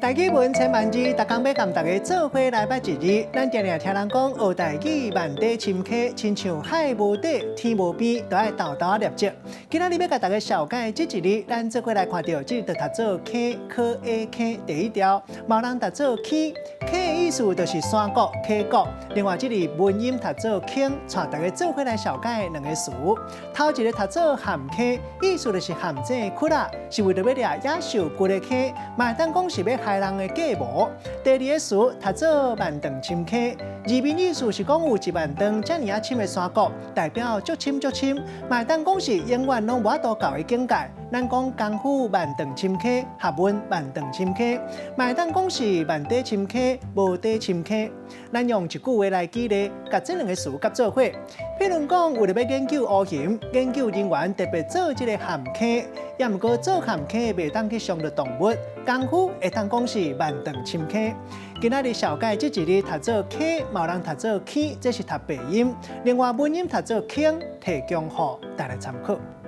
台語文千萬字，逐工欲共大家做伙來捌一字。咱定定聽人講學台語萬底深坑，親像海無底、天無邊，都愛沓沓仔獵石。今仔日欲共大家紹介這一字，咱做伙來看著，這個就讀做坑，可 A 坑第一條，嘛有人讀做坑，坑的意思就是山谷、溪谷。另外，這個文音讀做坑，帶大家做伙來紹介兩個詞。頭一个讀做陷坑，意思就是陷阱窟仔，是為著欲掠野獸掘的坑，嘛會當講是欲害人的計謀。第二個詞讀做萬丈深坑，字面意思是講有1萬丈遮爾仔深的山谷，代表足深足深，嘛會當講是永遠攏無法度到的境界。咱講功夫萬丈深坑，學問萬丈深坑，嘛會當講是萬底深坑、無底深坑。咱用一句話來舉例，共這兩个詞結做伙。譬如講，為著欲研究烏熊，研究人員特別做這个陷坑，也毋過做陷坑袂當去傷著動物，功夫會當講是萬丈深坑。今仔日紹介這一字讀做坑，嘛有人讀做坑，這是讀白音。另外文音讀做坑，提供予大家參考。